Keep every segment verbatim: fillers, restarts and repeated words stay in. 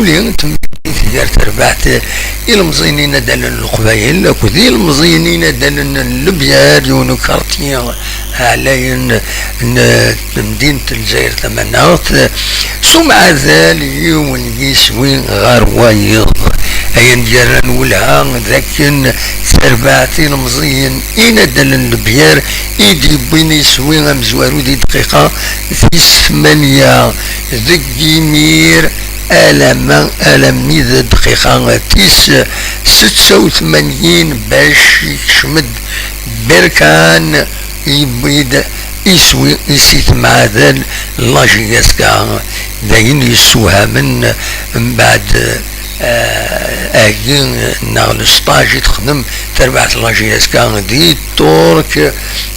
Uli n temlilit gar terbaɛt ilemẓiyen inadalen n Leqbayel akked ilemẓiyen inadalen n Lebyar, yiwen ukarti ɛlayen n temdint n Lezzayer Tamaneɣt, s umɛadal yiwen yiswi ɣer wayeḍ. Ayen d-yerran welha d akken terbaɛt ilemẓiyen inadalen n Lebyar i d-yewwin iswi amezwaru di dqiqa tis tmanya deg yimir alamma alammi d dqiqa tis setta u tmanyin bac ikcem-d Berkan, yewwi-d iswi i si temɛadal la J S K, d ayen yessewhamen mbeɛd, eh, agi neɣ le stage i texdem terbaɛt la J S K di Ṭṭurk,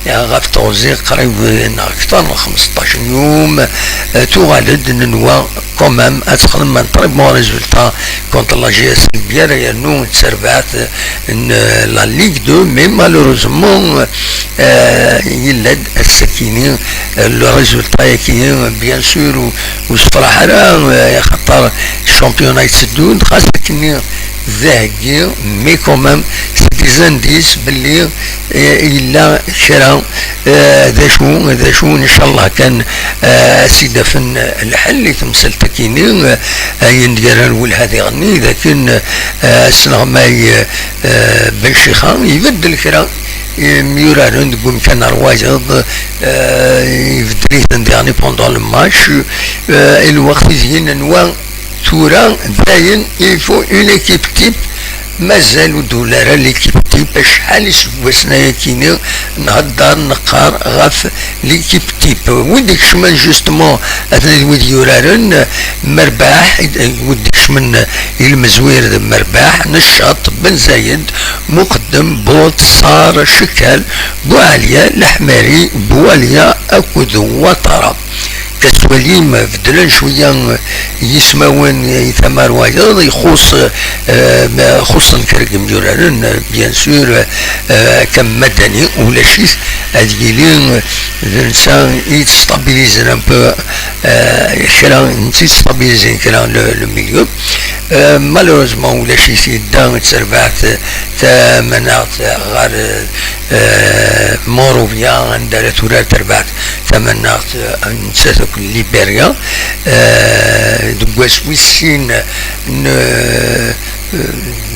eh, ɣef teɣzi qrib neɣ kter n xmesṭac n yum, eh, tuɣal-d nenwa quand même ad texdem un très bon résultat contre la J S L B R yernu d terbaɛt n, eh, la Ligue deux, mais malheureusement, eh, yella-d ass-akini, eh, le résultat-yaki, bien sûr, ur, ur sefraḥ ara, eh, axaṭer championnat yetteddu-d, xas akkenni d aheggi, mais quand même, c'est des indices belli, eh, yella kra, eh, d acu, d acu, ncallah kan, eh, ad s-id-afen lḥel i temsalt-akini, eh, ayen d-yerran welha diɣenni, d akken, eh, asneɣmay, eh, Ben Chixa ibeddel kra imyuraren deg umkan ar wayeḍ, eh, ibeddel-iten diɣenni pendant le match, eh, i lweqt i d-yenna tura dayen il faut une équipe type. Mazal ur d-ula ara l'équipe type, acḥal iseggasen ayakini nhedder neqqar ɣef l'équipe type. Wid ikecmen justement atni d wid yuraren, Merbaḥ, wid ikecmen i lmezwir d Merbaḥ, Neccaṭ, Ben Zayed, Muqeddem, Buṭ, Ṣar, Cekal, Buɛalya, Leḥmari, Buwalya akked Watara. Tettwalim beddlen cwiya yismawen i tama n wayeḍ, ixuṣ, eh, ma xuṣṣen kra n yimyuraren, eh, bien sûr, eh, akka Madani, ulac-it, ad yili, eh, d netta i yettstabilizen un peu, eh, kra, netta i yettstabilizen kra le, le milieu. Eh, malheureusement, ulac-it, yedda d terbaɛt tamanaɣt ɣer, eh, Monrovia, anda ara turar terbaɛt tamanaɣt, eh, nettat akked Liberia, eh, deg wass wis sin n, eh,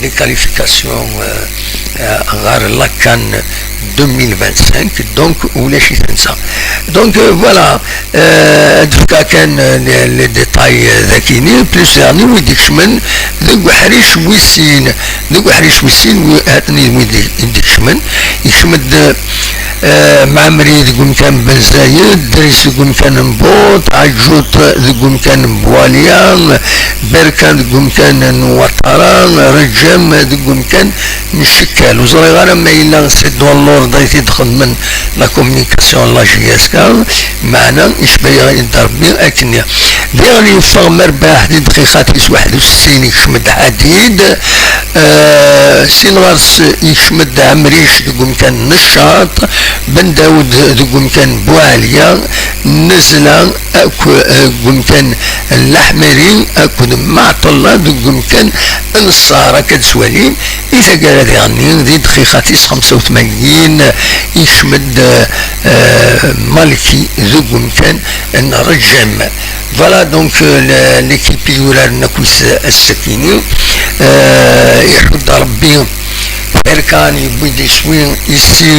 les qualifications, eh, eh, ɣer la CAN deux mille vingt-cinq, donc ulac-it netta. Donc, eh, voilà, eh, ad d-fkeɣ kan, eh, les, les détails, eh, dakini, plus daɣen wid ikecmen deg uḥric wis sin, deg uḥric wis sin, wi-, atni wid i d-ikecmen, ikcem-d, eh, Mɛemmri deg umkan Ben Zayed, Dris deg umkan n Buṭ, Ɛaǧǧuṭ deg umkan n Buwalya, Berkan deg umkan n Watara, Reǧem deg umkan n Cekal. Ur ẓriɣ ara ma yella c'est dans l'ordre i t-id-xedmen la communication n la J S K, meɛna icba-yaɣ-id Rebbi akkenni. Diɣen yeffeɣ Merbaḥ di dqiqat-is waḥed u settin, ikcem-d Ḥadid, eh, sin ɣer-s ikcem-d Ɛemric deg umkan n Neccaṭ, Ben Dawed deg umkan n Buɛalya, Nezla akk, eh, deg umkan n Leḥmari akked Maɛṭella deg umkan n Ṣar. Akka d-twalim, i taggara diɣenni, di dqiqat-is xemsa u tmanyin, ikcem-d, eh, Malki deg umkan n Reǧem. Voilà donc, euh, le, l'équipe i yuraren akkit ass-akini. Euh, iḥudd Rebbi Berkan, yewwi-d iswi, ici,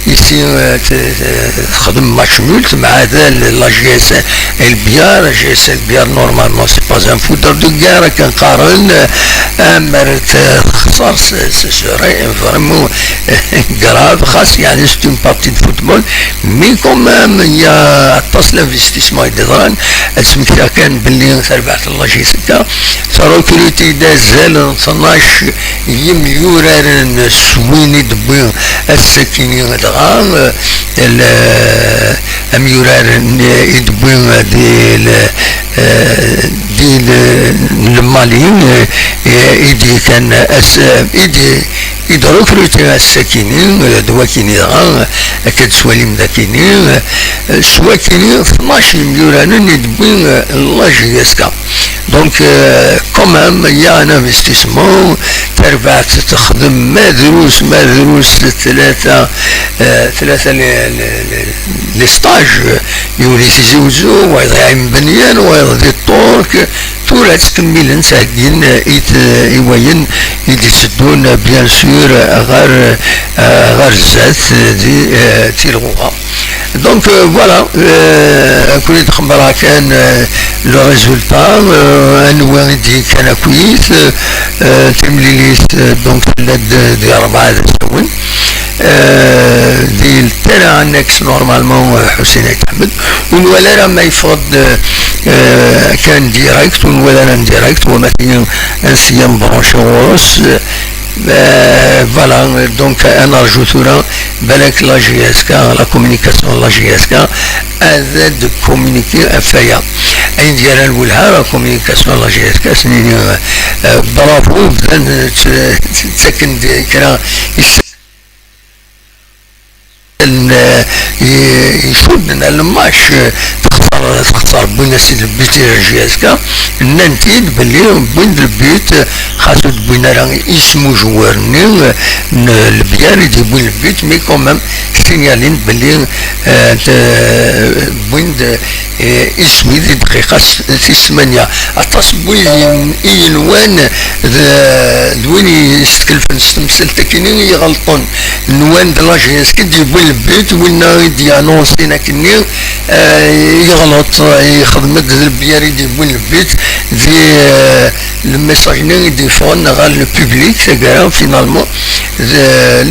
ici, euh, t-, t-, texdem match nul, temɛadal la J S L B R, la J S L B R normalement c'est pas un foudre de guerre, akken qqaren, euh, amer texser, c'est, c'est, c'est vraiment grave, xas, yeɛni, c'est une partie de football, mais quand même, il y a aṭas l'investissement i d-yeḍran. Ad smektiɣ kan belli terbaɛt la J S K trekruti-d azal n tnac yimyuraren s win i d-wwi ass-akini dɣa, eh, l-, amyurar n-, i d-wwi di l-, eh, di l-, le Mali, eh, i d-, kan ass, i d-, i d-rekruti ass-akini, eh, d wakini dɣa, akka d-twalim d akini, eh, s wakini tnac yimyuraren i d-wwi, eh, la J S K. Donc, euh, quand même, il y a un investissement. Terbaɛt texdem ma drus, ma drus tlata, euh, tlata les, les, les, les stages, euh, yiwen i Tizi Uzzu, wayeḍ i Ɛembenyan, wayeḍ di Ṭṭerk, tura ttkemmilen ttheggin, euh, i t-, i wayen i d-itteddun, euh, bien sûr, euh, ɣer, euh, ɣer zdat, euh, di, euh, Tilɣuɣa. Donc, euh, voilà, euh, كنا نخبرها كان, euh, le résultat, euh, anwa i d-yekkan akkit, euh, euh, timlilit, euh, donc, tella d-, di rebɛa d asawen. Euh, di le terrain annexe normalement, euh, Hussein Ayt Ahmed. Ur nwala ara ma yeffeɣ-d, euh, euh, kan direct, ur nwala ara en direct, wama tili ansi branché ɣur-s, euh, Euh, voilà, donc, ad nerju tura, balak la J S K, la communication n la J S K, ad d-communiquer ɣef waya. Ayen d-yerran lwelha, la communication n la J S K, s-nini, euh, bravo, bdan, euh, tt-, tt-, ttaken-d kra n, i-, icudden ar le match, eh, texṣer, texṣer, wwin-as-id le but i la J S K, nnan-t-id belli wwin-d le but, eh, xas ur d-wwin ara isem ujewwar-nni, eh, n Lebyar i d-yewwin le but, mais quand même, signalin-d belli, eh, t-, wwin-d, eh, isem-id di dqiqa s-, tis tmanya. Aṭas n wid yen-, i yenwan d, d win yeskelfen s temsalt akkin i iɣelṭen. Nwan d la J S K i d-yewwin le but, winna i d-yanonsin akkenni, eh, yeɣleḍ, yexdem-d d Lebyar i d-yewwin le but, di, eh, le message-nni i d-yeffɣen ɣer le public, taggara, finalement, d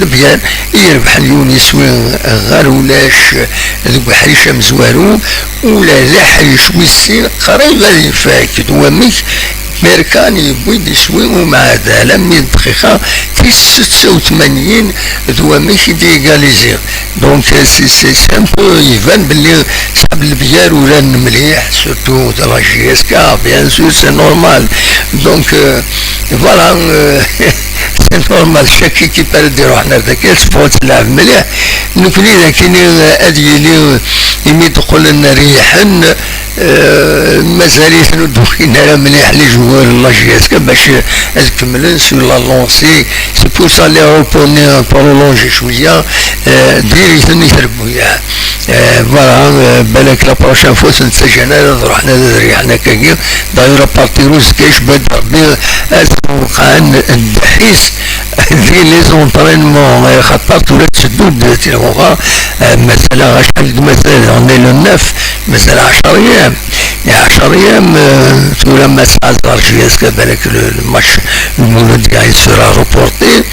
Lebyar i irebḥen yiwen yiswi ɣer ulac deg uḥric amezwaru, ula d aḥric wis sin qrib ad ifak, d wamek Berkan yewwi-d iswi umɛad alammi d dqiqa tis setta u tmanyin d wamek i d-égaliser. Donc, c'est, c'est, c'est un peu, iban belli ṣab Lebyar uran mliḥ, surtout de la J S K, bien sûr, c'est normal. Donc, euh, voilà, euh, c'est normal, chaque équipe ara d-iruḥen ar daki, teffeɣ ad tleɛb mliḥ. Nekni d akini, euh, ad yili, euh, imi d-qqlen reyḥen, euh, mazal-iten ur d-ukin ara mliḥ les joueurs n la J S K bac, euh, ad kemmlen sur la lancée. C'est pour ça les repos-nni prolongés cwiya, euh, diri-ten i trebbuyaɛ. Euh, voilà, euh, balak la prochaine fois, s-, ad ttaǧǧan ara ad ruḥen ad reyḥen akkagi. D'ailleurs, à partir uzekka, icebba-d Rebbi, ad sen-wqɛen ddḥis di les entraînements, euh, xaṭer tura tetteddu-d Tilɣuɣa, euh, mazal acḥal d mazal, on est le neuf, mazal ɛecra ayyam. Ɛecra ayyam, euh, tura ma tesɛa ẓer J S K, balak le, le match n Lmulud-a sera reporté.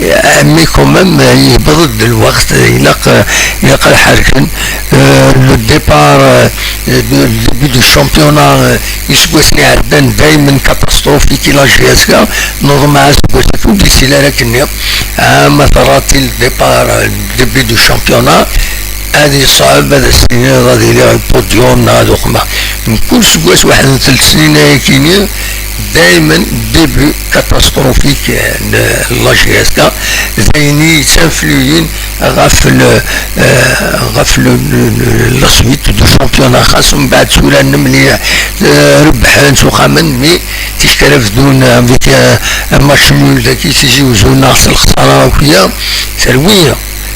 Euh, mais quand même, euh, yewweḍ-d lweqt, euh, ilaq, euh, ilaq ad ḥerken. Euh, le départ, euh, de, le début du championnat, euh, iseggasen iɛeddan daymen catastrophique i la J S K, neḍmeɛ aseggas-agi ur d-isili ara akkenni. Ah, ma terraḍ-t-id le départ, euh, début du championnat, ad yeṣɛeb ad as-tiniḍ ad iliɣ deg podium neɣ ad uqmeɣ. Mkul seggas weḥd n telt snin ayakini, daymen début catastrophique, euh, n la J S K, d ayen i yettinfluyin ɣef le, euh, ɣef le, le, le, la suite du championnat. Xas mbeɛd tura nemlil, euh, rebḥen s uxxamen, mais tiskar ad bdun avec, euh, un match nul daki Tizi Uzzu neɣ s lexsara akya, terwi,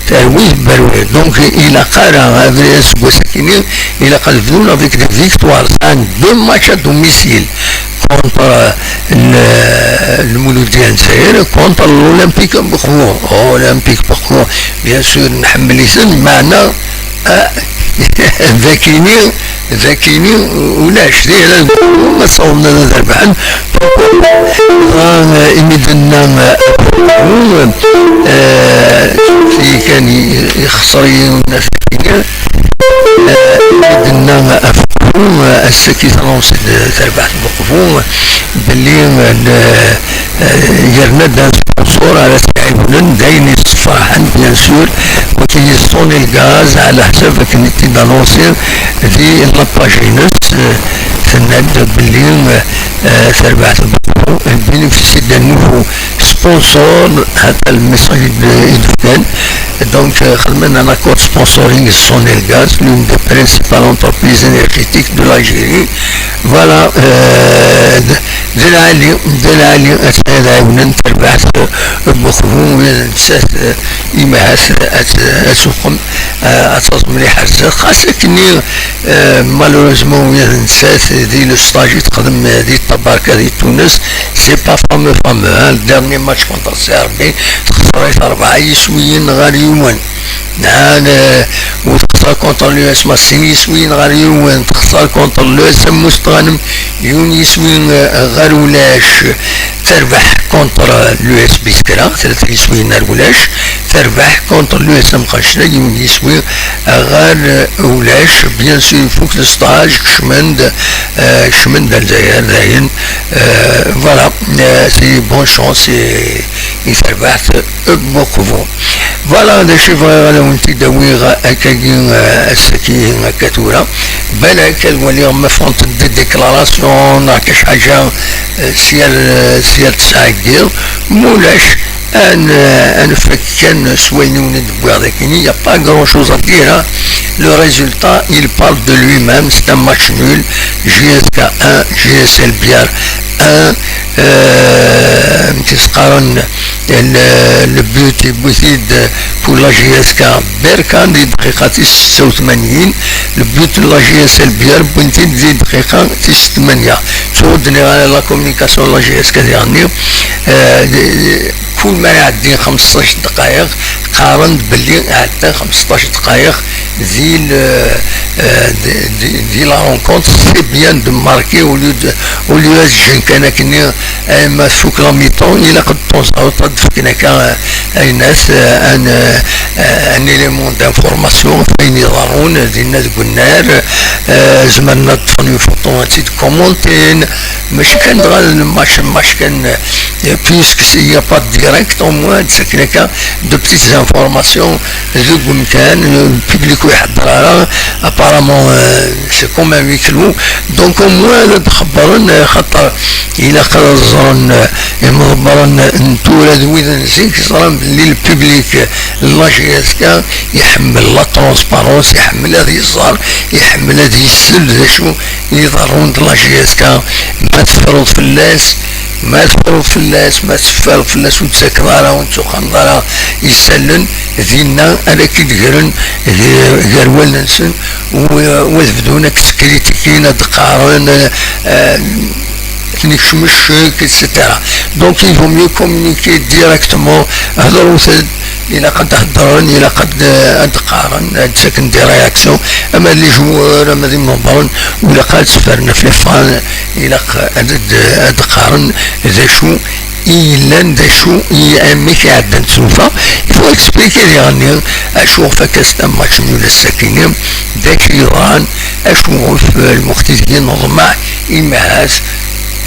terwi, berwi. Donc, ilaq ara, euh, aseggas-akini, ilaq ad bdun avec des victoires. Sɛan deux matchs à domicile contre, euh, le, Lmuludya n Lezzayer, contre l'Olympique Mexbur. Olympique Mexbur, bien sûr, nḥemmel-iten, meɛna, euh, d akini, d akini ulac. Di hada ma ssawḍen ad rebḥen. Ah, imi d-nenna, euh, euh, kan ixṣer yiwen n Dinna ɣef Uqbu, ass-agi tṛansit d terbaɛt n Uqbu, belli, eh, yerna-d un sponsor ara s-iɛiwnen, d ayen yessefraḥen, bien sûr, wagi yeẓḍun i lgaz, ɛla ḥsab akken i t-id-anonsi di la page-ines, eh, tenna-d belli, eh, terbaɛt n Uqbu, elle bénéficie d'un nouveau sponsor. sponsor, hata le message de, de Donc, euh, خدمنا un accord sponsoring Sonelgaz, l'une des principales entreprises énergétiques de l'Algérie. Voilà, euh, d lɛali, d lɛali, ad ɛiwnen terbaɛt n uxbu, ad nessat, euh, imahat, ad, ad suqem, euh, ad taẓem mliḥ ar zdat. Xas akken, euh, malheureusement, ad nessat di le stage i texdem, euh, di Tabarka di Tunes, c'est pas fameux, fameux, hein. Le dernier match contre C R B, texser-it rebɛa yiswiyen ɣer yiwen. Nɛan, euh, u texser contre l'U S Massi, yiswiyen ɣer yiwen, texser contre l'U S M Musteɣanem, yiwen yiswi, euh, ɣer ulac, terbeḥ contre l'U S Biskra, tlata yiswiyen ɣer ulac, terbeḥ contre l'U S M Qacla, yiwen yiswi, euh, ɣer, euh, ulac, bien sûr, ifuk le stage, kecmen-d, euh, kecmen-d ar Lezzayer, dayen, euh, voilà, euh, c'est bonne chance, et, et terbeḥ, euh, beaucoup. Voilà, d acu i bɣiɣ ad awen-t-id-awiɣ akkagi, eh, ass-agi akka tura. Balak ad waliɣ ma ffɣent-d des déclarations neɣ kac ḥaǧa, eh, s yal, s yal tesɛa n yiḍ. Mulac, ad n-, ad nfak kan s wayen i wen-id-wwiɣ dagi. Il n'y a pas grand chose à dire, hein. Le résultat, il parle de lui-même. C'est un match nul. J S K un, J S L Biar un. Euh, amek i s-qqaren, le, le but yewwi-t-id pour la J S K Berkan di dqiqa tis setta u tmanyin, le but n la J S L Biar wwin-t-id di dqiqa tis tmanya. Ttuɣ d-nniɣ ara la communication n la J S K diɣenni, euh, kul ma iɛeddi xemseṭṭac dqayeq, qqaren-d belli iɛedda xemseṭṭac dqayeq di le, euh, di, di, di la rencontre, c'est bien de marquer au lieu de, au lieu ad ǧǧen kan akken, euh, ma tfuk la mi-temps, ilaq ad d-tunẓeḍ, ad d-fken akka, euh, aynas, euh, un, euh, un élément d'information, ayen iḍerrun dinna deg unnar, euh, zemren ad ṭṭfen une photo, ad tt-id-commentin, mačči kan dɣa le match, le match kan, euh, puisque il n'y a pas de direct, au moins, c'est quelqu'un de petites informations, deg umkan, le public ur iḥeddar ara, apparemment, euh, c'est comme un huis clos. Donc, au moins, ad xebbren, euh, xaṭer ilaq ad ẓren, euh, imḍebbren n tura d wid n zik, ẓran belli le public, euh, n la J S K iḥemmel la transparence, iḥemmel ad iẓer, iḥemmel ad isel d acu i iḍerrun d la J S K. Ma teffreḍ fell-as, ma teffreḍ fell-as, ma teffer fell-as, ur d-tettakeḍ ara, ur d-tuqameḍ ara isallen, dinna ara k-id-gren g-, gar wallen-nsen, u, u ad bdun ad k-skritikin, ad d-qqaren, eh, eh, ad ten-ikcem ccek, et cetera. Donc, il vaut mieux communiquer directement, hḍeṛ-d, ilaq ad d-heddren, ilaq ad, ad d-qqaren, ad d-ttaken des réactions, ama d les joueurs, ama d imḍebbren, ilaq ad ttefren ɣef les fans, ilaq ad, ad, ad d-qqaren d acu i yellan, d acu i, amek i ɛeddan tlufa. Il faut expliquer diɣenni acu ɣef akka c'est un match nul ass-agi, d acu yeḍran, acu ɣef lweqt ideg neḍmeɛ imahat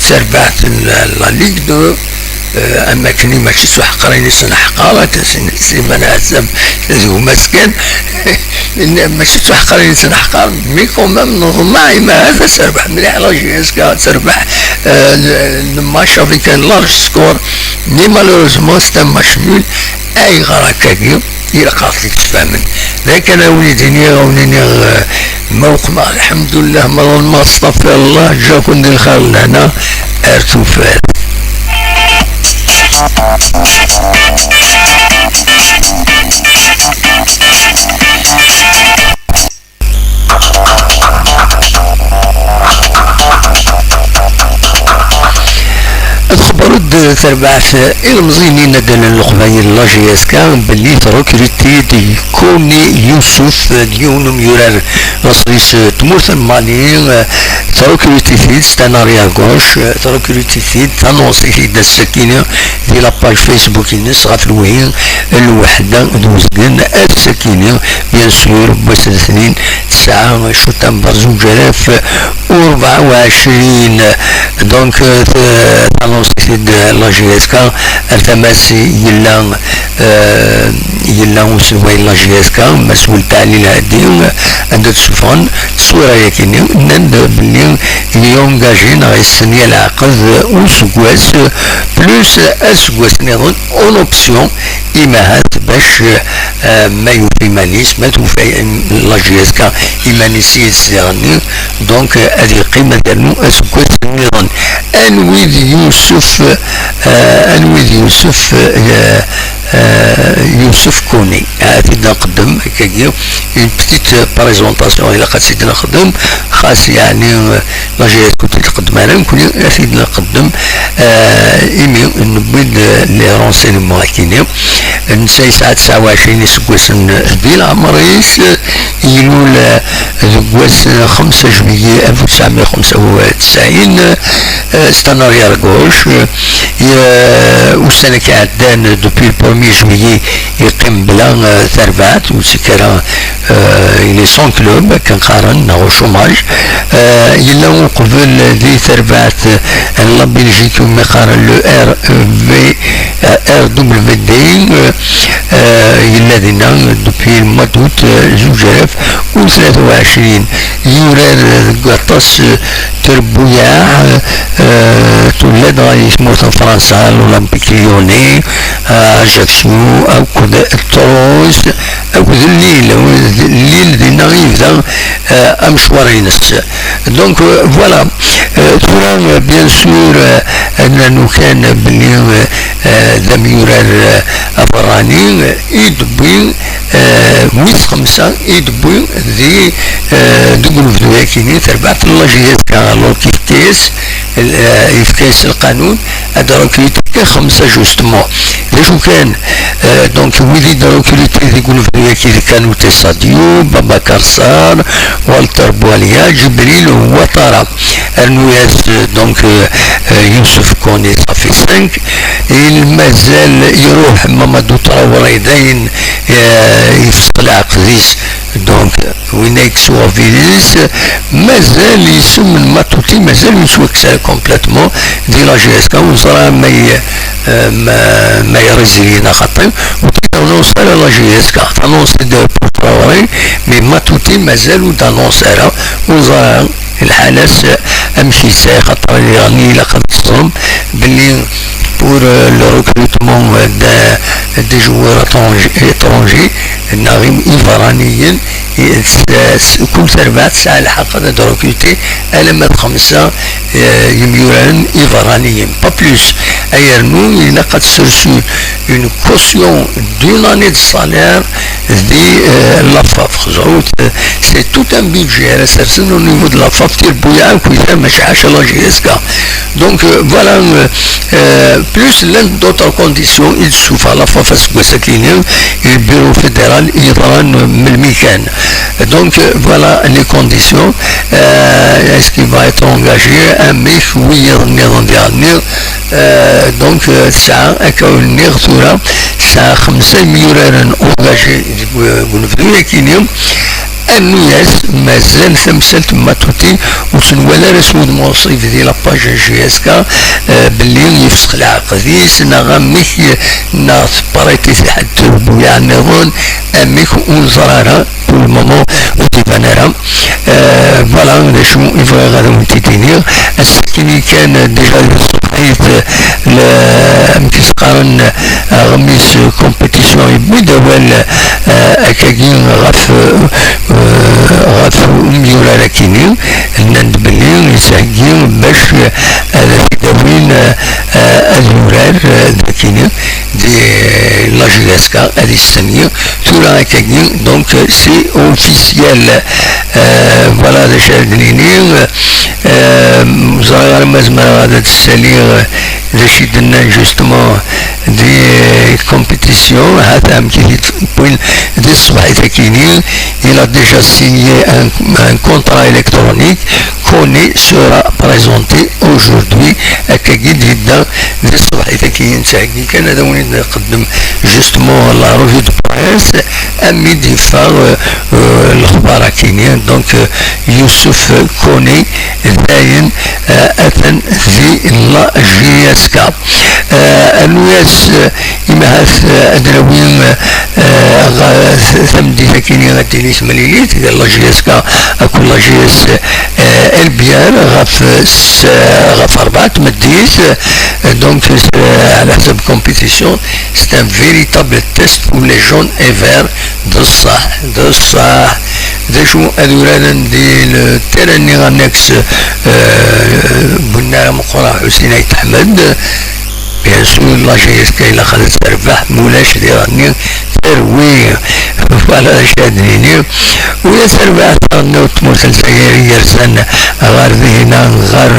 tarbaɛt n la, la Ligue deux, euh, am akken mačči d tuḥeqrin i sen-ḥeqqar, akken sin-, Sliman Ɛezzam d gma-s kan, mačči d tuḥeqrin i sen-ḥeqqar, mais quand même neḍmeɛ imahat ad terbeḥ mliḥ la J S K, ad terbeḥ, euh, le, le match avec un large score, mais malheureusement c'est un match nul. Ayɣer akkagi? Ilaq ad ɣ-t-id-sfehmen. D akken a wen-id-iniɣ, a wen-iniɣ, eh, ma uqmeɣ, lḥemdullah, ma ḍelmeɣ, astaɣfirullah, ǧǧiɣ-ken di lxir d lehna, ar tufat. Txebber-d terbaɛt ilemẓiyen inaddalen n Leqbayel, la J S K, belli trekruti-d Koni Youssouf, d yiwen umyurar ɣer tmurt n Mali, trekruti-t-id, c'est un arrière gauche, trekruti-t-id, tanonsi-t-id ass-akini di la page Facebook-ines ɣef lwi, lweḥda d uzgen ass-akini, bien sûr, n wass n letnin, tesɛa ccutamber zuǧ alaf u rebɛa u ɛecrin. Donc, euh, tanonsi-t-id la J S K, ar tama-s yella, euh, yella uselway n la J S K, Mass Weled Ɛli Lhadi, anda d-ssufɣen tteswira-yagi-nni, nnan-d belli yengaji neɣ yestenna lɛaqed useggas, plus aseggas nniḍen, en option, imahat bac, eh, ma yufa iman-is, ma tufa la J S K iman-is yid-s diɣenni, donc, eh, ad yeqqim ad yernu aseggas nniḍen. Anwi d Yusef, eh, anwi d Yusef, eh, eh, Yusef Koni? Ad t-id-nqeddem, akkagi, une petite présentation, ilaq ad tt-id-nxeddem, xas, yeɛni, eh, la J S K ur tt-id-tqeddem ara, nekkni ad t-id-nqeddem, eh, imi newwi-d, eh, les renseignements-agi-nni. Netta yesɛa tesɛa u ɛecrin iseggasen di leɛmer-is, ilul, eh, deg wass xemsa juillet alef u tesɛemya u xemsa u tesɛin, eh, c'est un arrière-gauche, eh, ussan-agi iɛeddan, depuis le premier juillet, yeqqim bla, eh, tarbaɛt, ur yettekk ara, eh, il est sans club, akken qqaren, neɣ au chômage. Eh, yella uqbel di terbaɛt, eh, n la Belgique, umi qqaren le R V, eh, R W D, eh, eh, yella dinna depuis le mois d'août, eh, zuǧ alaf u tlata u ɛecrin. Yurar deg waṭas, eh, trebbuyaɛ, eh, tullad ɣer tmurt n Fransa, l'Olympique Lyonnais, eh, Ajaccio, akked Troyes, akked Lille. Lille dinna i yebda, eh, amecwar-ines. Donc, eh, voilà. Eh, tura, eh, bien sûr, eh, ad nernu kan belli, eh, eh, d amyurar, eh, aberrani, eh, i d-wwin, eh, wis xemsa i d-wwin di, eh, deg unebdu-yagi-nni, terbaɛt n la J S K, alors kif-kis, eh, yefka-yas lqanun ad recruter xemsa justement. D acu kan, eh, donc, wid i d-recruter deg unebdu-yagi d Kanouté Sadio, Babacar Sarr, Walter Boualia, Djibril Ouattara. Rnu-yas, eh, donc, eh, eh, Youssouf Koné, ça fait cinq. Il mazal iruḥ Mamadou Traoré, dayen, eh, yefsex leɛqed-is. Donc, winna yettwaɣbin-is, mazal yisem n Matouti, mazal ur yettwakkes ara complètement di la J S K, ur neẓra ma y-, eh, ma, ma irizili neɣ xaṭi, ur d-annonce ara la J S K, annonce-d pour Traoré, mais Matouti mazal ur d-annonce ara, ur neẓra lḥal-as amek yesɛa, xaṭer diɣen ilaq ad teẓrem belli pour, euh, le recrutement de, des joueurs étrangers, étrangers, neɣ im-, iberraniyen, i-, s-, s-, kul terbaɛt tesɛa lḥeqq ad recruter alamma d xemsa, eh, yemyuraren iberraniyen, pas plus. Ayernu ilaq ad tessersu une caution d'une année de salaire di, eh, la FAF. Xeẓrut, eh, c'est tout un budget ara sersen au niveau de la FAF, tirbuyaɛ akk, maca ḥaca la J S K. Donc, euh, voilà, euh, euh, plus l'un d'autres conditions, il souffre à la fois face au Guasakini, et le bureau fédéral, il rend, euh, melmi kan. Donc, euh, voilà les conditions. Euh, est-ce qu'il va être engagé? Amek wiyaḍ nniḍen diɣenni? Euh, donc, euh, tesɛa, akka ur nniɣ tura, tesɛa xemsa imyuraren engagés deg, euh, deg unebdu-yagi-nni. Rnu-yas, mazal tamsalt n Matouti ur tt-nwala ara s wudem uṣib di la page J S K, eh, belli yefsex leɛqed-is, neɣ amek, neɣ teprêter-it i ḥedd, buyaɛ nniḍen, amek ur neẓri ara, pour le moment ur d-iban ara. Eh, voilà, d acu i bɣiɣ ad awen-t-id-iniɣ. Ass-agi kan, déjà, di tṣebḥit, le, amek i s-qqaren, aɣmis compétition yewwi-d awal, eh, akkagi ɣef, eh, ɣef umyurar akini, nnan-d belli yettheggi bac ad t-id-awin, eh, ad yurar, eh, dakini di la J S K, ad yestani. Tura akkagi, donc, c'est officiel. Eh, voilà d acu ara d-nini. Eh, ẓriɣ ara ma zemreɣ ad d-ssaliɣ d acu i d-nnan justement di compétition, hata amek i t-id-wwin di tṣebḥit akini. Il a déjà signé un, un contrat électronique. Koné sera présenté aujourd'hui. Akkagi d-yedda di tṣebḥit akini, nettheggi kan ad awen-id-nqeddem justement la revue de presse, ami d-yeffeɣ, euh, euh, lexbar akini. Donc, euh, Youssouf Koné, dayen, euh, atan di la J S K. Euh, rnu-yas, euh, i Ahat, eh, ad nawi, eh, ɣ-, tameddit akkin ad d-tili temlilit gar la J S K akked la J S, eh, L B R ɣef, s-, ɣef rebɛa tmeddit. Eh, donc, eh, ɛla ḥsab compétition, c'est un véritable test pour les jaunes et verts. D ṣṣeḥ, d ṣṣeḥ. D acu ad uraren di le terrain-nni annexe, eh, Bunnar Meqqran Ḥusin Ayt Ḥmed? Bien sûr, la J S K ilaq ad terbeḥ, mulac diɣenni terwi. Voilà d acu ad nini. Ula d tarbaɛt n tmurt n Lezzayer yerzan ɣer dihin-a, ɣer,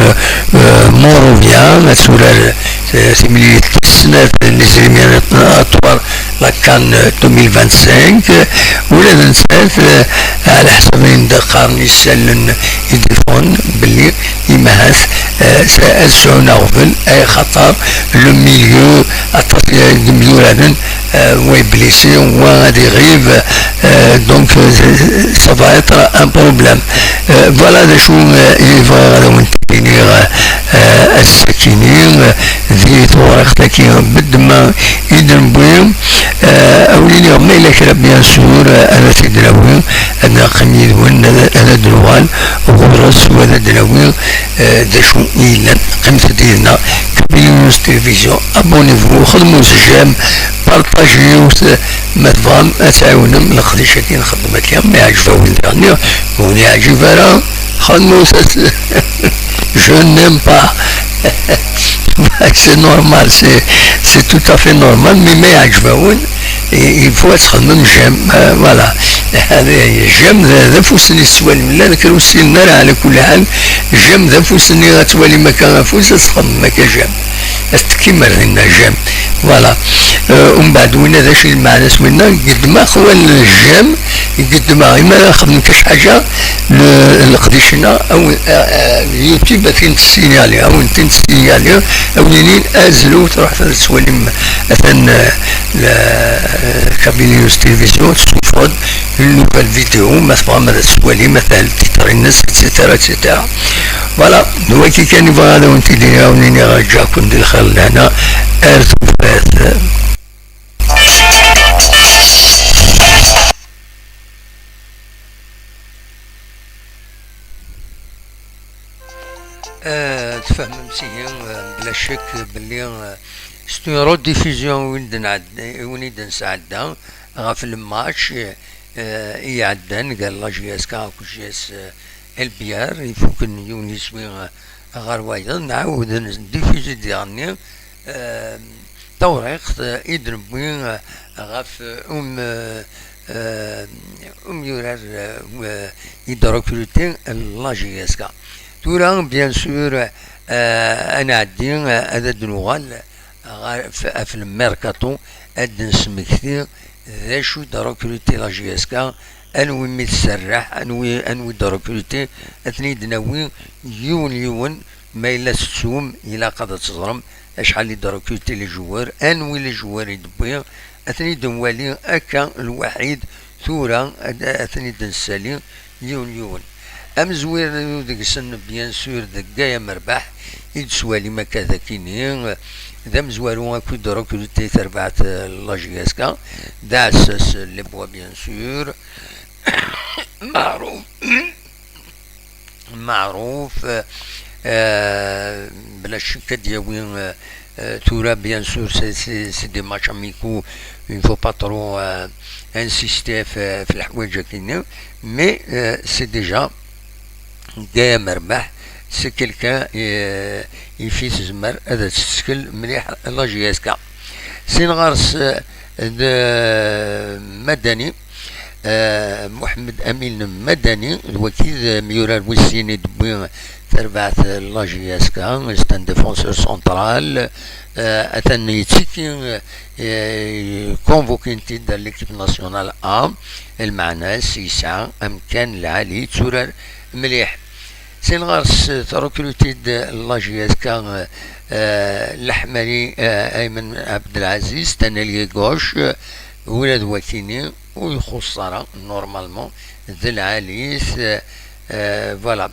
eh, Monrovia, ad turar, eh, timlilit tis snat n yizrimen aṭwar la CAN deux mille vingt-cinq. Ula d nettat, eh, ɛla ḥsab ayen d-qqaren yisallen i d-iffɣen, belli imahat, eh, s-, ad sɛun aɣbel, ay xaṭer le milieu, aṭas i d-myuraren, eh, wa yeblisi, wa ad iɣib, eh, donc, eh, ça va être un problème. Eh, voilà d acu, eh, i bɣiɣ ad awen-t-iniɣ, eh, ass-akini, eh, di tewriqt-agi beddma i d-newwi. Eh, ad wen-iniɣ ma yella kra, bien sûr, eh, ad t-id-nawi, ad neqqim yid-wen, ad, ad d-nuɣal ɣur-s, u ad d-nawi, eh, d acu i yellan. Qqimet-d yid-neɣ. Kabylie News Télévision, abonnez-vous, xedmet j'aime, partagez-t, ma tebɣam ad tɛiwnem leqdic-agi nxeddem akka, ma iɛǧeb-awen diɣenni, ma ur yeɛǧib ara, xedmet-t. Je n'aime pas. C'est normal, c'est, c'est tout à fait normal, mais ma iɛǧeb-awen, il faut ad txedmem j'aime, euh, voilà. J'aime d, d afus-nni tettwalim, llan kra ur ssinen ara, ɛla kulli ḥal, j'aime d afus-nni ad twalim akka afus, ad txedmem akka j'aime. Ad tekkim ar dinna j'aime. Voilà. Euh, umbeɛd winna d acu i lmeɛna-s winna? Geddmeɣ wal j'aime, geddmeɣ imi ara xedmen kac ḥaǧa, le-, leqdic-nneɣ, aw-, euh, euh, YouTube ad ten-tessignali, ad wen-ten-tessignali, ad wen-inin azlu, truḥet ad tettwalim atan, euh, la, euh, Kabylie News Télévision, tessuffeɣ-d une nouvelle vidéo, ma tebɣam ad tettwalim atan le titre-ines, et cetera, et cetera. Voilà, d wagi kan i bɣiɣ ad awen-t-id-iniɣ, ad wen-iniɣ ǧǧiɣ-ken di lxir d lehna, ar tufat. Euh, tfehmem-tt ihi, euh, bla ccek belli, euh, c'est une rediffusion win d-nɛed-, win i d-nesɛedda ɣef le match, euh, i iɛeddan gar la J S K akked J S, euh, L B R, ifuken yiwen yiswi, euh, ɣer wayeḍ, nɛawed ndifuzi diɣenni, euh, tawriqt, euh, i d-newwi, euh, ɣef, euh, um, euh, euh, umyurar, euh, i d-recruter la J S K. Tura, bien sûr, euh, ad nɛeddi, euh, ad d-nuɣal ɣer, f-, ɣef le mercato, ad d-nesmekti d acu i d-recruter la J S K, anwi mi tserreḥ, anwi, anwi d-recruter, ad ten-id-nawi yiwen yiwen, ma yella tettum, ilaq ad teẓrem acḥal i d-recruter les joueurs, anwi les joueurs i d-wwi, ad ten-id-nwali akka lwaḥid, tura ad, ad ten-id-nessali yiwen yiwen. Amezwir deg-sen, bien sûr, d Gaya Merbaḥ, i d-swalim akka d akini, d amezwaru akk i d-recruter tarbaɛt, euh, la J S K, d aɛessas les bois, bien sûr, Maɛruf, Maɛruf, euh, bla ccek ad d-yawi, euh, euh, tura, bien sûr, c'est, c'est, c'est des matchs amicaux, il faut pas trop, euh, insister في, في الحوايج هكينا, mais, euh, c'est déjà Gaya Merbaḥ, c'est quelqu'un, euh, i fi tezmer ad tettkel mliḥ la J S K. Sin ɣer-s, euh, d Madani, euh, Mohamed Amin Madani, d waki d amyurar wis sin i d-wwi tarbaɛt la J S K, c'est un défenseur central, euh, atan yettiki, euh, convoqué-t-id l'équipe nationale A, lmeɛna-s yesɛa amkan lɛali, yetturar mliḥ. Sin ɣer-s, trecruter-id la J S K, euh, Leḥmali, euh, Aymen Abdelaziz, c'est un ailier gauche, euh, ula d wakini ur ixuṣṣ ara, normalement, d lɛali-s, euh, euh, voilà.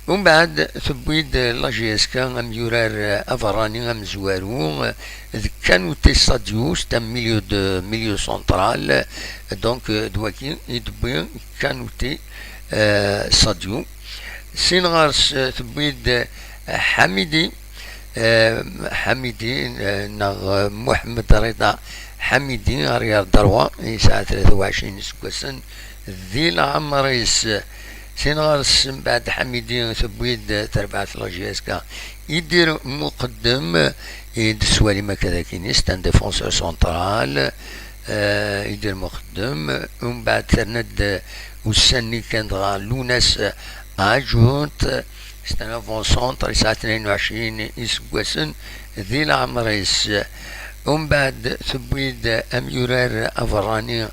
Umbeɛd tewwi-d la J S K amyurar aberrani amezwaru d Kanouté Sadio, c'est un milieu de, milieu central, donc d wagi i d-tewwi Kanouté, euh, Sadio. Sin ɣer-s, euh, tewwi-d Ḥamidi, euh, Ḥamidi, euh, neɣ, euh, Mohamed Rida Ḥamidi, arrière droit, yesɛa tlata u ɛecrin iseggasen di leɛmer-is. Sin ɣer-s mbeɛd Ḥamidi tewwi-d tarbaɛt la J S K Idir Muqeddem, i d-teswalim akka d akini, c'est un défenseur central, euh, Idir Muqeddem. Umbeɛd terna-d ussan-nni kan dɣa Lounas Ajout, c'est un avant-centre, yesɛa tnayen u ɛecrin iseggasen di leɛmer-is. Umbeɛd tewwi-d amyurar aberrani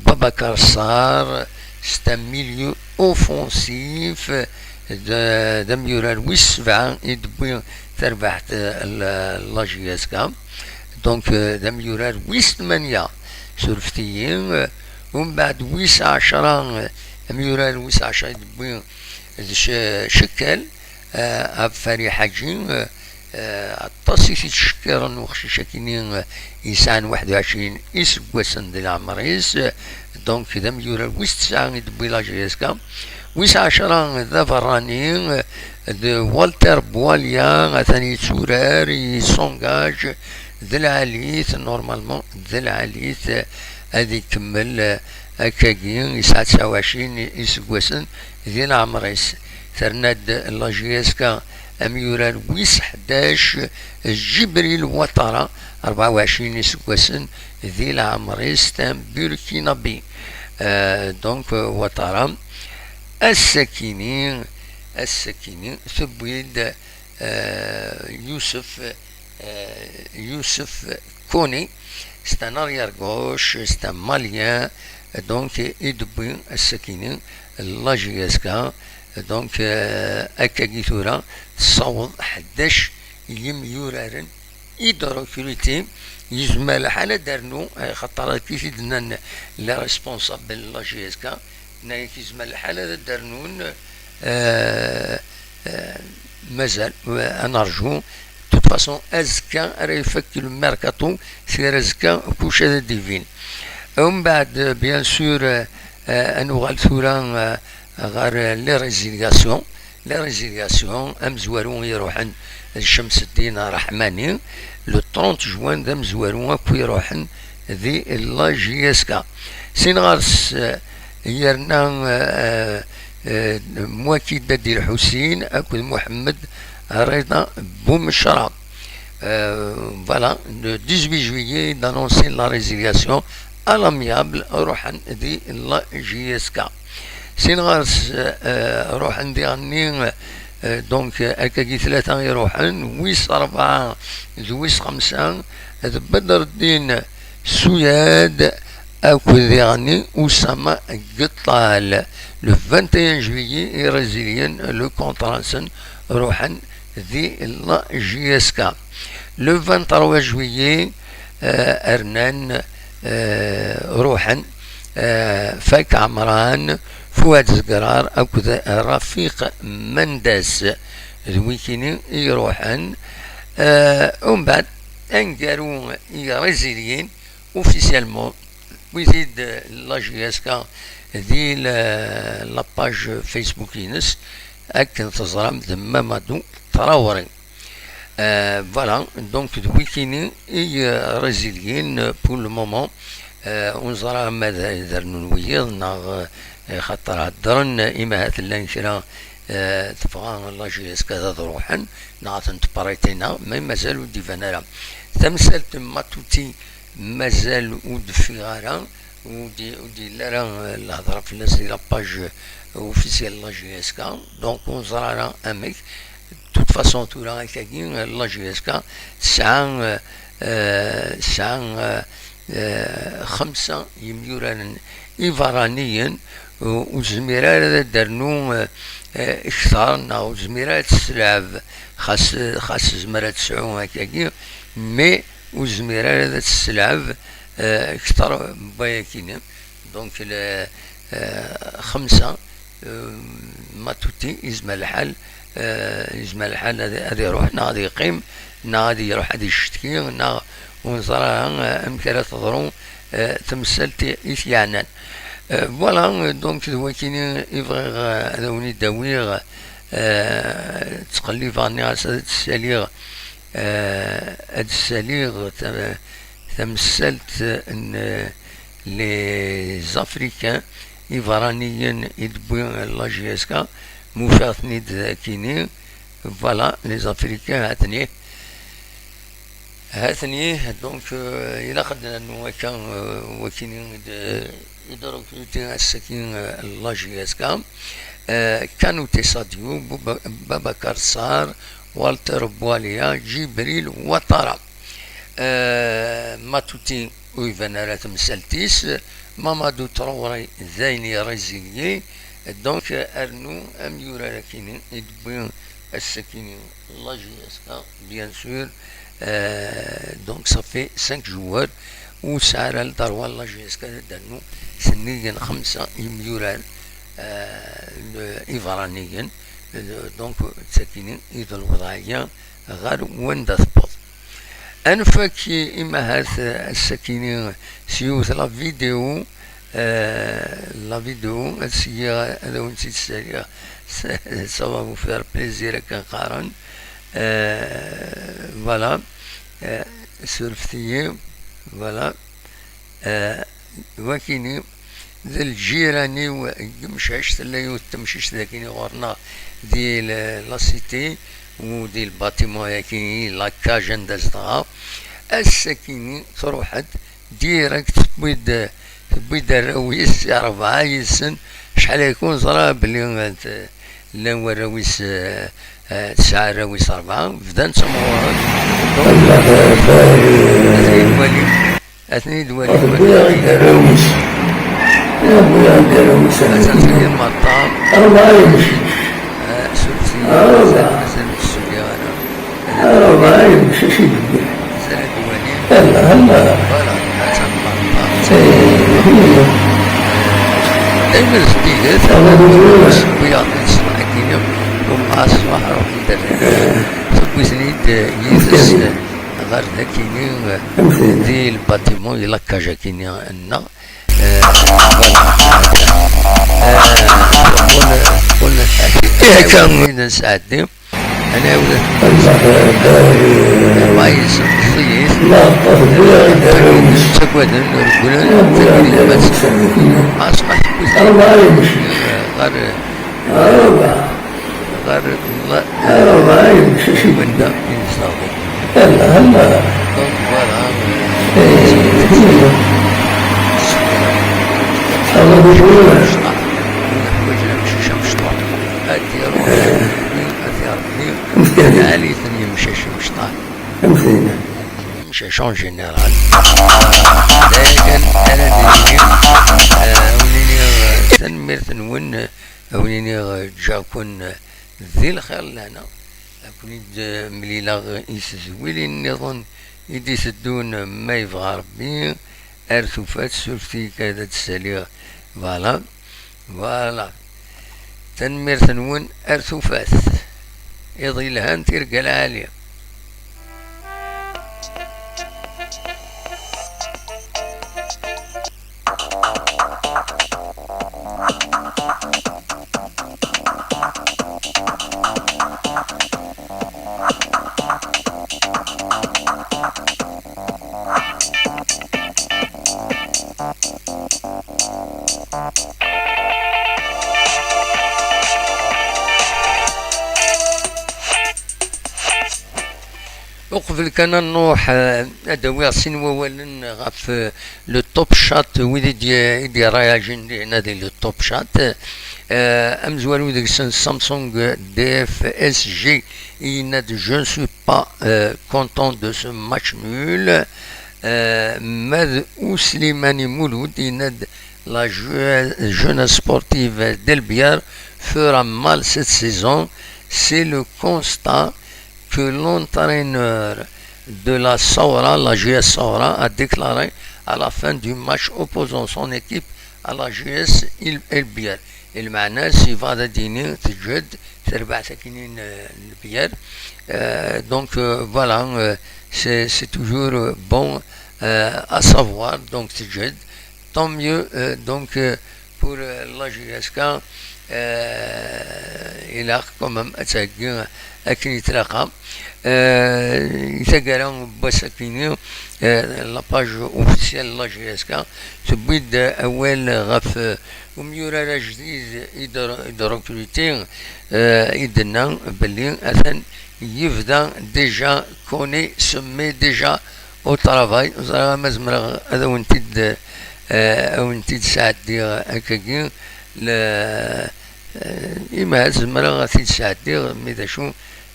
Babacar Sarr, c'est un milieu offensif, d, d amyurar wis sebɛa i d-tewwi tarbaɛt, euh, la, la J S K. Donc, euh, d amyurar wis tmanya, surfet-iyi. Umbeɛd wis ɛecra, euh, amyurar wis ɛecra i d-tewwi d Ce-, Cekkel, euh, Abfari Ḥaǧi, euh, euh, aṭas i t-ittcekkiren uqcic-akini, euh, yesɛan waḥed u ɛecrin iseggasen di leɛmer-is, euh, donc d amyurar wis tesɛa i d-tewwi la J S K. Wis ɛecra d aberrani, euh, d Walter Boualia, atan yetturar, yessungaǧ d lɛali-t, normalement d lɛali-t, euh, ad ikemmel, euh, akkagi, yesɛa tesɛa u ɛecrin iseggasen di leɛmer-is. Terna-d la J S K amyurar wis ḥdac, Jibril Ouattara, rebɛa u ɛecrin iseggasen di leɛmer-is, c'est un Burkinabi. Euh, donc, euh, Ouattara, ass-akini, ass-akini, tewwi-d, euh, Youssouf, euh, Youssouf Koné, c'est un arrière-gauche, c'est un Malien, donc i d-tewwi ass-akini la J S K. Donc, euh, akkagi tura tessaweḍ ḥdac yimyuraren i d-recruter. Yezmer lḥal ad d-ternu, eh, xaṭer akka i t-id-nnan les responsables n la J S K, nnan-ak yezmer lḥal ad d-rnun, euh, euh, mazal, euh, ad nerju. De toute façon, azekka ara ifak le mercato, seg azekka kullec ad d-ibin. Umbeɛd, bien sûr, euh, euh, ad nuɣal tura, euh, ɣer les résiliations. Les résiliations, amezwaru i iruḥen d Chemseddine Rahmani, le trente juin d amezwaru akk i iruḥen di la J S K. Sin ɣer-s, euh, yerna, euh, euh, Mouakida Di Lḥusin akked Mohamed Rida Boumechra. Euh, voilà, le dix-huit juillet, il annonce la résiliation à l'amiable, ruḥen di la J S K. Sin ɣer-s, euh, ruḥen diɣenni, euh, donc, euh, akkagi tlata i ruḥen, wis rebɛa d wis xemsa, d Bedreddin Souyad akked diɣenni Oussama Guettal. Le vingt et un juillet i résiliyen le contrat-nsen, ruḥen di la J S K. Le vingt-trois juillet, euh, rnan, euh, ruḥen, euh, Fak Amran, Fouad Zegrar akked Rafiq Mendes. D wikini i iruḥen. Euh, umbeɛd, aneggaru i résiliyen, officiellement, tewwi-t-id la J S K di la, la page Facebook-ines, akken teẓram d Mamadou Traoré. Euh, voilà, donc d wikini i, euh, résiliyen pour le moment. Euh, ur neẓra ma d, d rnun wiyiḍ neɣ, euh, xaṭer heddren, imahat llan kra, euh, tebɣa la J S K ad ruḥen, neɣ ad ten-tprêter, neɣ, mais mazal ur d-iban ara. Tamsalt n Matouti mazal ur d-teffiɣ ara, ur d-, ur d-yelli ara, euh, lhedra fell-as di la page, euh, officielle la J S K, donc ur neẓra ara amek. De toute façon, tura akkagi, la J S K tesɛa, euh, euh, tesɛa, euh, euh, xemsa yimyuraren iberraniyen, ur, ur tezmir ara ad d-ternu, euh, euh, kter, neɣ ur tezmir ara ad tesselɛeb, xas, xas tezmer ad tesɛu akkagi, mais ur tezmir ara ad tesselɛeb, euh, kter n wayakini. Donc, le, euh, xemsa Matuti, yezmer lḥal, eh, yezmer lḥal ad, ad iruḥ, neɣ ad yeqqim, neɣ ad iruḥ ad icetki, neɣ ur neẓri ara, eh, amek ara teḍru, eh, temsalt i, i t-yeɛnan. Eh, voilà, donc d wakini i bɣiɣ, eh, ad awen-id-awiɣ, eh, ttqellibeɣ, nniɣ-as ad d-ssaliɣ, eh, ad d-ssaliɣ ta-, tamsalt n, eh, les Africains, iberraniyen i d-tewwi la J S K, ma ufiɣ-ten-id akini. Voilà, les Africains, ha-ten-i. Ha-ten-i, donc, euh, ilaq ad nernu akka, euh, wakini i d-, i d-recruter ass-agi, euh, la J S K. Euh, Kanouté Sadio, Bouba-, Babacar Sarr, Walter Boualia, Djibril Ouattara. Eh, Matuti ur iban ara temsalt-is, Mamadou Traoré d ayen irezilyi, donc rnu amyurar akini i d-tewwi ass-akini la J S K, bien sûr, eh, donc ça fait cinq joueurs, ur tesɛi ara ldarwa la J S K ad d-ternu sennig n xemsa imyurar, eh, iberraniyen, eh, donc d takini i d lewḍeɛ-agi ɣer wanda tewweḍ. Ad nfak i, imahat, eh, ass-akini s yiwet la vidéo, eh, la vidéo, ad syiɣ ad awen-tt-id-ssaliɣ. Ça va vous faire plaisir, akken qqaren. Eh, voilà. Eh, surfet-iyi. Voilà. Eh, wakini, d lǧiran-iw n Yemcac, tella yiwet temcict dagini ɣur-neɣ di l-, la cité, u di lbâtiment-agi, la cage anda zedɣeɣ. Ass-akini, truḥ-d, direct, tewwi-d, tewwi-d arraw-is, rebɛa yid-sen, acḥal aya-ken ẓriɣ belli, eh, llan warraw-is, eh, eh, tesɛa arraw-is rebɛa, bdan ttemɣuren. Donc, ad ten-id-walim. Ad ten-id-walim. Wwiɣ-d arraw-is. Wwiɣ-d arraw-is. Atan ttxil Maṭṭar. Rebɛa yemcac. Eh, surfet-iyi. Rebɛa. Mazal ur d-ssuli ara. Rebɛa yemcac i d-wwiɣ. Mazal ad walim. Ala, ala. Voilà, atan Maṭṭar. Eh, eh. Daymen zeddiget. Ala, ala. Wwiɣ-ten ṣṣbeḥ-agi, u mɛa ṣṣbeḥ ruḥen-d arraw-is. Eh. Tewwi-ten-id, eh, yid-s. Ɣer dakini, di lbâtiment, di la cage akini-nneɣ. Eh, voilà. Eh, teqqel, teqqel, akka i d-nesɛeddi. Ad nɛawed ad rebɛa yid-sen meẓẓiyit. Ttaggaden, regglen, ttaggaden. Asma tewwi-ten ɣer Ɣer la-, rebɛa yemcac i d-wwiɣ. Wanda i nezdeɣ dagi. Ala, ala. Donc, voilà. Eh, eh. Ala, d ugur. Neḥwaǧ amcic amecṭuḥ. Ad iruḥ, ad iṛebbi. Ɛli-ten yemcac imecṭuḥ. Imcac en général. D aya kan ara d-nini, eh, ad wen-iniɣ, eh, tanemmirt-nwen. Ad wen-iniɣ, ǧǧiɣ-ken di lxir lehna. Ad ken-id-mlileɣ i tedwilin nniḍen i d-iteddun, ma yebɣa Rebbi, ar tufat, surfet-iyi kan ad d-ssaliɣ. Voilà. Voilà. Tanemmirt-nwen, ar tufat. Iḍ yelhan, tirga lɛali. Uqbel kan ad nruḥ, eh, ad d-awiɣ sin wawalen ɣef, eh, le Top Chat, wid i d-, i d-yerrayajin dinna di le Top Chat. Eh, amezwaru deg-sen Samsung D F S G, yenna-d: "Je ne suis pas, euh, content de ce match nul." Euh, Mad Ouslimani Mouloud, yenna-d: "La je-, jeunesse sportive d'El Biar fera mal cette saison. C'est le constat que l'entraîneur de la Saoura, la J S Saoura, a déclaré à la fin du match opposant son équipe à la J S El, El Biar." Lmeɛna-s yebɣa ad d-yini teǧhed terbaɛt akkin n, n lbiyar. Euh, donc, euh, voilà, euh, c'est, c'est toujours, euh, bon, euh, à savoir, donc teǧhed, tant mieux, euh, donc, euh, pour, euh, la J S K, euh, ilaq quand même ad theggi akken i tlaqa. Euh, i taggara n wass akkin-nni, euh, la page officielle n la J S K tewwi-d awal ɣef, euh, umyurar ajdid i d-, i d-recruter, euh, i d-tenna belli atan yebda déjà, connaît, se met déjà au travail. Ur ẓriɣ ma zemreɣ ad awen-t-id, eh, ad awen-t-id-sɛeddiɣ akkagi. Le, eh, ima zemreɣ ad t-id-sɛeddiɣ, mi d acu,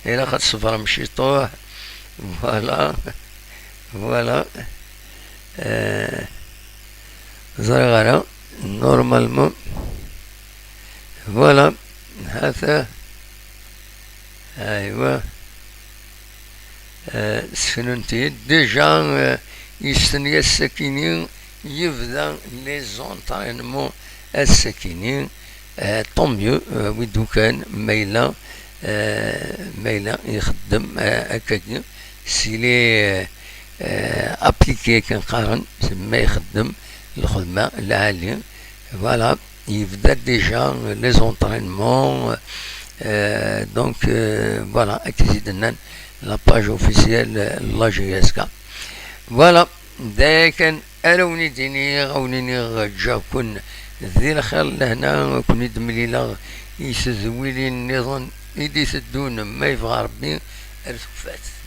ilaq ad tṣebrem ciṭuḥ. Voilà. Voilà. Eh, ẓriɣ ara. Normalement. Voilà. Hata. Aywa. Eh, sseknen-t-id. Déjà, eh, yestenyi ass-akini, yebda les entraînements ass-akini. Eh, tant mieux, eh, wi d-ukan, ma yella, eh, ma yella ixeddem, eh, akkagi, s'il est, eh, eh, appliqué akken qqaren, ma ixeddem lxedma lɛali. Voilà, yebda déjà les entraînements, euh, donc, euh, voilà, akken i d-nnan la page officielle, euh, n la J S K. Voilà, d aya kan ara wen-id-iniɣ, a wen-iniɣ ǧǧiɣ-ken di lxir lehna, ad ken-id-mlileɣ i tedwilin nniḍen i d-iteddun, ma yebɣa Rebbi, ar tufat.